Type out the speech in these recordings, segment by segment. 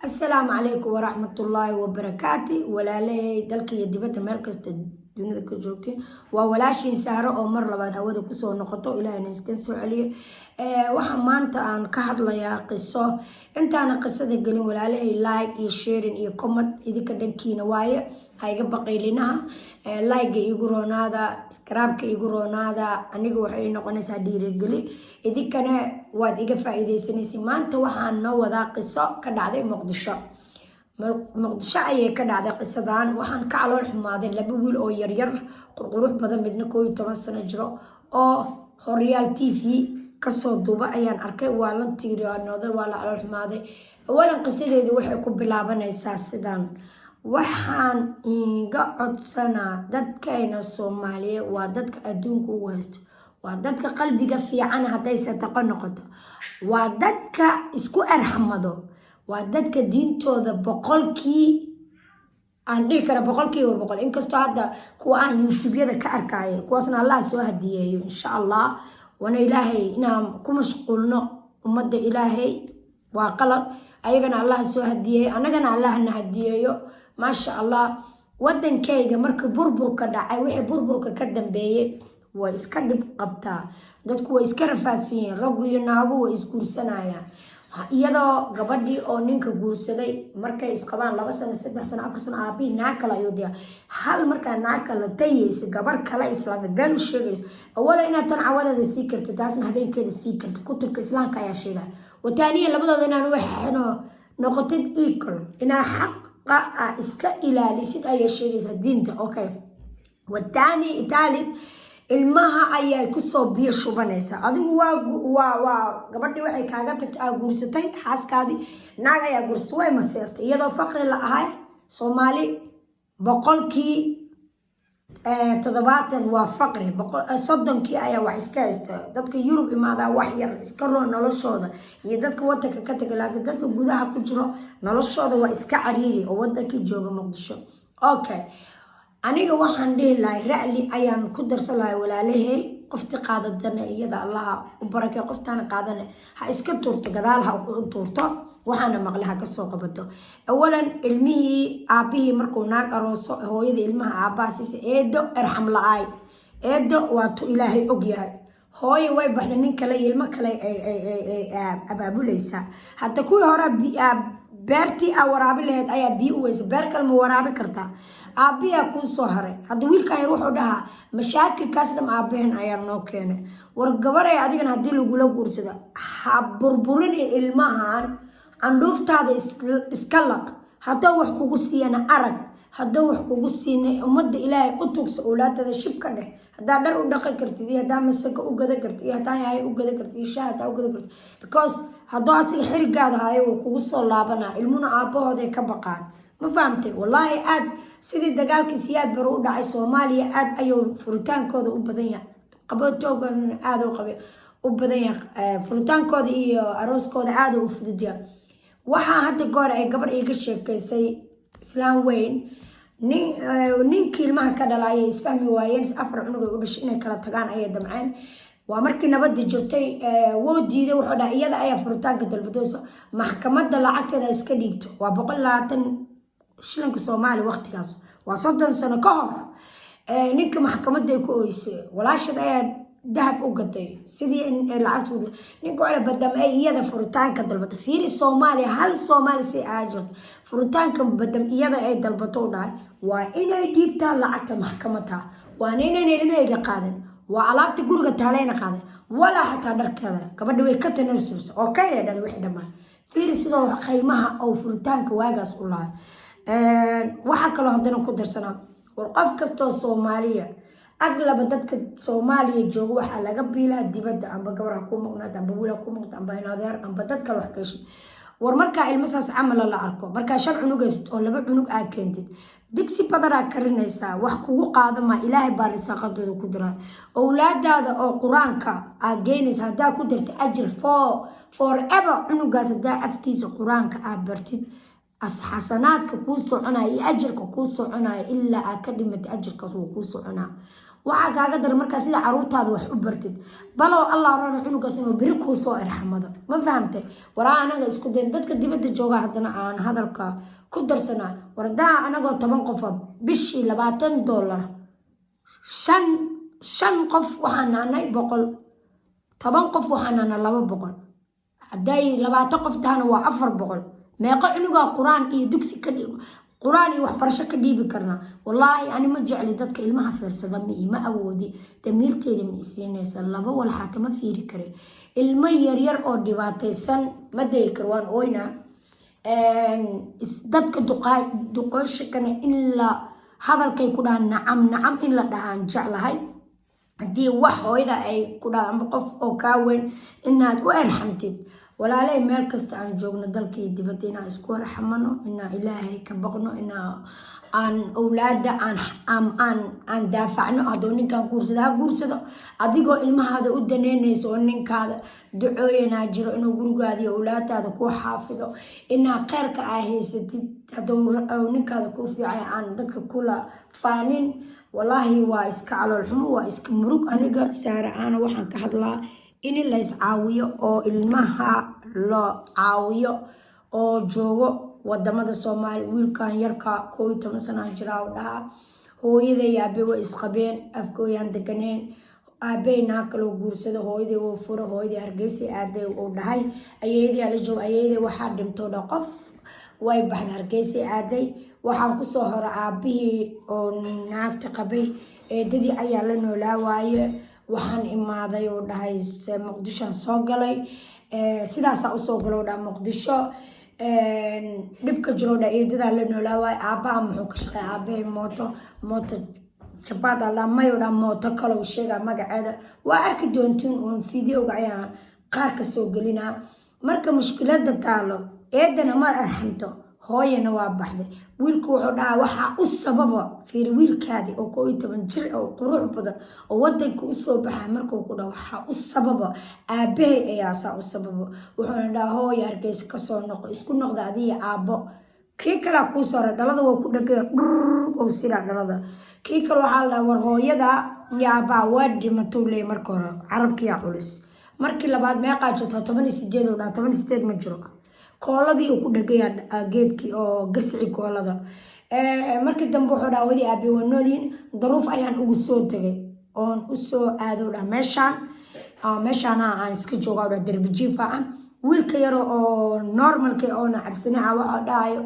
Asalaamu calaykum waraxmatullaahi wabarakaati. Walaalahay dalka iyo dibadda, meel kasta dunida ka joogtay, waa walaashiin Saaro oo mar labaad hawada kusoo noqoto. Ilaahna iska soo celiyo. Waxaa maanta aan ka hadlayaa qiso. Intaana qisada gelin, walaalahay, like iyo sharing iyo comment idinka dhankiina waaye. Ha iga baqaylinaha, like igu roonaada, subscribe-ka igu roonaada. Aniga waxay noqonaysaa dhiirigeli, idinkana waad iga faa-iideysanaysa. Maanta waxaan noo wadaa qiso ka dhacday Muqdisho. Muqdisho ayay ka dhacday qisadan. Waxaan ka calool xumaaday laba wiil oo yaryar, qurqurux badan, midna 11 sano jiro, oo Horyaal TV kasoo duuba ayaan arkay. Waa la tiiraanooday, waa la calool xumaaday. Awalan, qisadeedu waxay ku bilaabanaysaa sidan: waxaan iga codsanaa dadkayna Soomaaliya, waa dadka adduunka ugu haysto, waa dadka qalbiga fiican hadday sadaqo noqoto, waa dadka isku arxamado, waa dadka diintooda boqolkii aan dhihi kara 100%. Inkastoo hadda kuwa aan YouTubeyada ka arkaayo, kuwaasna Allah soo hadiyeeyo, insha Allah. Waana Ilaahay inaan ku mashquulno ummadda Ilaahay waa qalad. Ayagana Allah soo hadiyeeyo, annagana Allahna hadiyeeyo. Maasha Allah, wadankayga markii burburka dhacay, wixii burburka ka dambeeyey, way iska dhib qabtaa. Dadku way iska rafaadsan yihiin. Raggu iyo naagu way isguursanayaan, iyadoo gabadhii oo ninka guursaday markay isqabaan 2 sano, 3 sano, 4 sano, aabihii naag kale ayuu diyaa. Hal markaa naag kale tayeysa, gabar kale islaamid been u sheegayso. Awala, inaad tan cawadeeda sii karta, taasna habeenkeeda sii karta, kutubka Islaamka ayaa sheegaya. Wataaniya, labadooda inaan waxno noqotid equal, inaa xaqa a iska ilaalisid ayaa sheegaysa diinta. Okay, wataani taalid, ilmaha ayay kusoo biyo shubanaysaa. Adigu waa gabadhii waxay kaaga tagtay aa guursatay, xaaskaadii naag ayaa guursatay, way maseertay iyadoo faqri la ahay. Soomaali 70% waa faqri, 30kii ayaa wax iska haysta. Dadka Yurub imaadaa wax yar iska roo noloshooda iyo dadka wadanka ka taga, laakiin dadka gudaha ku jiro noloshooda waa iska cariiri oo wadankii jooga Muqdisho. Okay, aniga waxaan dhihi lahay, ra'li ayaan ku darsan lahay, walaalahey: qofti qaadadana iyada Allaha u barakey, qoftaana qaadana ha iska tuurto, gadaal ha u tuurto, waxaana maqle ha kasoo qabato. Awalan, ilmihii aabihii markuu naag arooso, hooyada ilmaha aabbaha siisa, eedo erxam la-aay. Eedo waa tu Ilaahay og yahay. Hooyo way baxday, nin kale iyo ilmo kale ay abaabuleysaa. Hadda kuwii hore beertii aa waraabi lahayd ayaa biyo u weysa, beer kale ma waraabi kartaa? Aabbiyaa kuu soo haray. Hadda wiilkan yar wuxuu dhahaa, mashaakilkaas dham aabaheen ayaa noo keenay. War gabaray, adigana haddii lagula guursado, ha burburin ilmahan. Candhuuftaada iska laq. Hadduu wax kugu siiyana arag, hadduu wax kugu siina, ummadda Ilaahay u tugsa. Owlaadada shib ka dheh. Haddaa dhar u dhaqan kartid iyo haddaa masaka u gadan kartid iyo haddaa yahay u gadan kartid iyo shaah haddaa u gadan kartid, because hadduu asiga xirigaada hayo, wuu kugu soo laabanaa. Ilmuna aabbahooday ka baqaan, ma fahamtay? Wallaahi, aad sidii dagaalkii Siyaad Bare u dhacay Soomaaliya, aad ayuu furitaankooda u badan yahay, qabatoogana aada u qabe u badan yahay. Furitaankooda iyo arooskooda aada u fududyahay. Waxaa hadda goor ay gabar iiga sheekeysay, islaan weyn, ninkii ilmaha ka dhala ayay isfahmi waayeen. Afar cunug ay u dhashay, inay kala tagaan ayay damceen. Waa markii nabadda jirtay. Woo diiday, wuxuu dhaha iyada ayaa furitaanka dalbadoosa, maxkamadda lacagteeda iska dhiibto. Waa 120 shilinka Soomaaliya waqtigaas, waa 30 sano ka hor. Ninka maxkamadda ku oysay, walaasheed ayaa dahab u gaday sidii lacagta ninka wala badam ay iyada furitaanka dalbato. Fiiri, Soomaaliya hal Soomaali si aa jirto, furitaanka badam iyada ay dalbato, u dhahay waa inay dhiibtaa lacagta maxkamadda, waana inayna ilmahayga qaadan, waa alaabta guriga taalayna qaadan, walaa xataa dharkeeda. Gabadha way ka tanaasulsa oo ka yeedhada wixii dhammaan. Fiiri sidoo qiimaha oo furitaanka waagaas u lahay. Waxaa kaloo haddana ku darsanaa, war qof kastoo Soomaaliya, aglaba dadka Soomaaliya jooga, waxaa laga biilaa dibadda, amba gabar ha ku maqnaata, amba wiil ha ku maqnaata, amba inadeer, amba dad kale wax ka heshid. War markaa ilmo saas camala la arko, markaa shan cunug haysat oo laba cunug aa keentid, digsi badanaa karinaysaa, wax kugu qaadama. Ilaahay baa risaaqadooda ku diraa. Owlaadaada oo Qur-aanka aa geynaysa, haddaa ku darta ajir for forever. Cunugaas haddaa afkiisa Qur-aanka aa bartid, xasanaadka kuu soconaya iyo ajarka kuu soconaya ilaa aa ka dhimatay, ajarkaas wuu kuu soconaa. Waxaa kaaga dara markaa sida caruurtaada wax u bartid. Balow Allah rana cunugaas inuu beri kuu soo irxamado. Ma fahamtay? Waraa anaga isku dayn dadka dibadda jooga. Haddana aan hadalka ku darsanaa, wardaa anagoo 10 qofa bishii $20, shan shan qof waxaan nahnay 100, 10 qof waxaan nahnay 200. Hadday 20 qof tahana waa 400. Meeqo cunugaa qur-aan iyo dugsi ka dhigo, qur-aan iyo waxbarasho ka dhiibi karnaa? Wallaahi ani ma jecli dadka ilmaha fiirsada. Ma ima awoodi, damiirteeda ma isiinaysa. Laba walxaata ma fiiri kare. Ilmo yaryar oo dhibaataysan ma dayi karo, waan ooynaa. Dadka duqooshakana in la hadalkay ku dhahaan nacam nacam in la dhahaan jeclahay. Haddii wax hooyada ay ku dhahaan amba qof oo kaa weyn, inaad u erxamtid. Walaaley, meel kasta aan joogno, dalka iyo dibadda, inaan isku erxamano, inaan Ilaahay ka baqno, inaa aan owlaada aan daafacno. Hadduu ninkan guursado, ha guursado, adigoo ilmahaada u daneynayso oo ninkaada ducooyanaa jiro inuu gurigaada iyo owlaadaada ku xaafido, inaa kheyrka aa haysatid. Hadduu ninkaada kuu fiicay, aan dadka kula faanin. Walaahi waa iska calool xumo, waa iska murug. Aniga Saare aana waxaan ka hadlaa in la iscaawiyo oo ilmaha la caawiyo oo joogo wadamada Soomaaliya. Wiilkan yarka 11 sanaa jiraa u dhahaa, hooyaday aabe way isqabeen, Afgooyaan deganeen, aabey naag kaloo guursado, hooyaday wuu furo, hooyaday Hargeysa aaday uu dhahay, ayeeyaday la joogo. Ayeeyaday waxaa dhimtoo dha qof, way baxday, Hargeysa aaday. Waxaan kusoo hora aabihii oo naagta qabay, eedadii ayaa la noolaa waaye. Waxaan imaaday oo dhahay Muqdishoan soo galay, sidaasaa usoo galo dhaha Muqdisho. Dhibka jiro dha, eedadaa la noolaa waaye. Aabbaha muxuu ka shaqeey? Aabahay mooto jabaad alla mayo dha, mooto kalow sheegaa magaceeda. Waa arki doontiin uun, videoga ayaan qaar ka soo gelinaa. Marka mushkilada taalo, eedana ma arxamto, hooyana waa baxday. Wiilku wuxuu dhahaa waxaa u sababa. Fiiri, wiilkaadi oo 11 jir oo qurux badan oo wadanka usoo baxaa markuu ku dhaho waxaa u sababa aabahay ayaasaa u sababa. Wuxuuna dhahaa, hooya Hargeysa kasoo noqo, isku noqda adiga aabbo. Kii kalaa kuu sooray, dhalada waa ku dhagaya dhur oo silaa dhalada. Kii kale waxaa la dhahaa, war hooyada iyo aabbaa waa dhimatou leeyay. Marka hore carabkiyaa culus, markii labaad meeqaa jirta? 18 oo dhaa, 18 ma jiro. Kooladii uu ku dhegaya geedkii oo gasci koolada. Markii dambe wuxuu dhaha hooyadii aabe waa noolyihin, daruuf ayaan ugu soo tegay oon usoo aado dhaha meeshaan. Meeshaana aan iska jooga dhaha, darbi jiifa ah. Wiilka yaro oo normalka oona cabsanaha waxa dhahayo,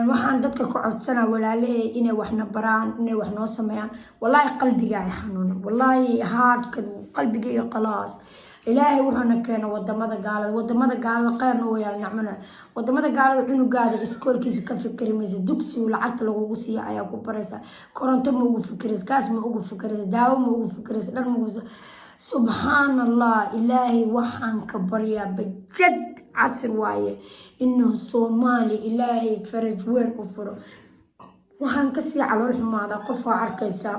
waxaan dadka ka codsanaa walaalahay inay waxna baraan, inay wax noo sameeyaan. Wallaahi qalbiga ay xanuuna, wallaahi haadhka qalbigayga khalaas. Ilaahay wuxuuna keena wadamada gaalada. Wadamada gaalada kheyrna wayaal nacmana. Wadamada gaalada cunugaada iskoolkiisa ka fikri maysa, dugsigu lacagta lagugu siiya ayaa ku baraysa. Koronto ma ugu fikiraysa, gaas ma ugu fikiraysa, daawo ma ugu fikiraysa, dhar ma ugu. Subxaan Allah, Ilaahay waxaan ka baryaa bajad casir waaye inuu Soomaali Ilaahay faraj weyn u furo. Waxaan kasii calool xumaada qofaa arkaysa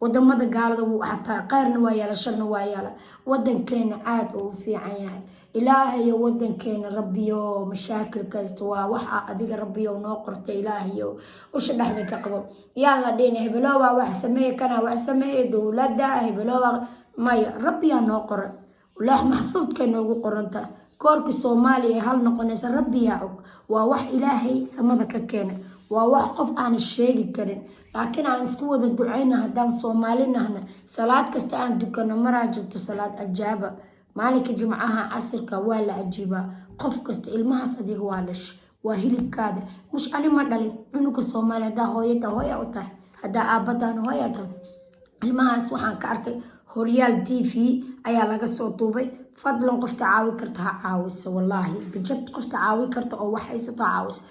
wadamada gaalada wuu xataa kheyrna waa yaala, sharna waa yaala. Wadankeena aada uu u fiican yahay. Ilaahayo wadankeena, Rabbiyo, mashaakil kasta waa waxa adiga, Rabbiyo, noo qortay. Ilaahayo usha dhexda ka qabo. Yaan la dhihin hebelooba wax sameeye, kana wax sameeye, dowladda hebelooba. Maya, Rabbiyaa noo qoray, loox maxfuudkay noogu qoranta. Koorka Soomaaliya ee hal noqonaysa Rabbiyaa og. Waa wax Ilaahay samada ka keenay, waa wax qof aan sheegi karin, laakiin aan isku wada ducayna. Haddaan Soomaali nahna, salaad kasta aan dukano, maraa jirto salaad ajaaba. Maalinka Jimcaha casirka waa la ajiibaa qof kasta. Ilmahaas adiga waa dhash, waa hilibkaada. Mush ani ma dhalin cunuga Soomaaliya. Haddaa hooyata, hooya u tahay, haddaa aabbataan, hooya tahay. Ilmahaas waxaan ka arkay Horyaal TV ayaa laga soo duubay. Fadlan, qofta caawi karta ha caawiso. Wallaahi bijad, qofta caawi karta oo wax haysato ha caawiso.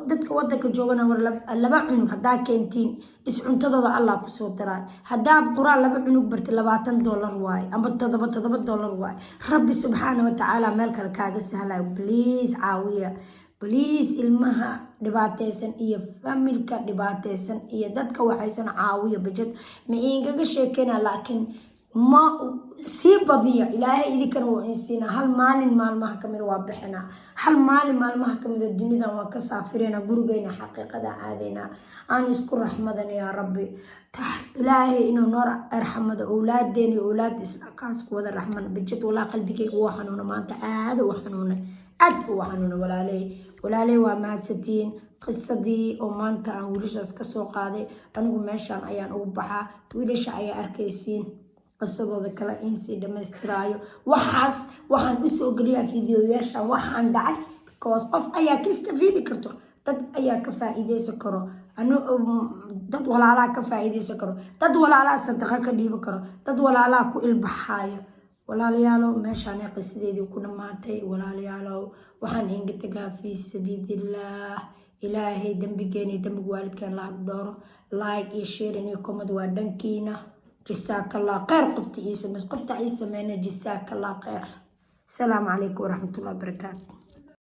Dadka wadanka joogana, war laba cunug haddaa keentiin, is cuntadooda Allah kusoo daraay. Haddaa quraan laba cunug barti, $20 waaye amba toddoba toddoba dollar waaye. Rabbi subxaana watacaala meel kale kaaga sahlayo. Please caawiya, please, ilmaha dhibaateysan iyo familka dhibaateysan iyo dadka waxaysan caawiya. Bajad ma iinkaga sheekeyna, laakiin Ma sii badiya, Ilaahay idinkana waa insiina. Hal maalin maalmaha kamida waa bixinaa, hal maalin maalmaha kamida dunidan waa ka saafirina, gurigeyna xaqiiqada aadaynaa. Aan isku raxmadan, yaa Rabbi. Ilaahay inuu noo raxmado, owlaadeena iyo owlaada islaakaas ku wada raxman bijad. Walaa, qalbigeyga waa xanuuna maanta, aada u xanuunay, aad u xanuunay. Walaaley, walaaley, waa mahadsantihiin. Qisadii oo maanta aan wiilashaas kasoo qaaday, anigu meeshaan ayaan ugu baxaa. Wiilasha ayaa arkaysiin qisadooda kale insii dhamaystiraayo. Waxaas waxaan usoo geliyaa videoyaashan waxaan dhacay because qof ayaa ka istafiidi karto, dad ayaa ka faa-iideysan karo, dad walaalaha ka faa-iideysan karo, dad walaalaha sadaqa ka dhiibi karo, dad walaalaha ku ilbaxaayo. Walaalayaalow, meeshaan qisadeedii ku dhamaatay. Walaalayaalow, waxaan inga tagaa fii sabiilillaah. Ilaahay dembigeena iyo dembiga waalidkan la dhowro. Like iyo sharing iyo comment waa dhankiina. Jasaakallah kheyr qofta ii sameys, qofta ii sameyna, jasaakallah kheyr. Asalaamu calaykum waraxmatullahi wabarakaatu.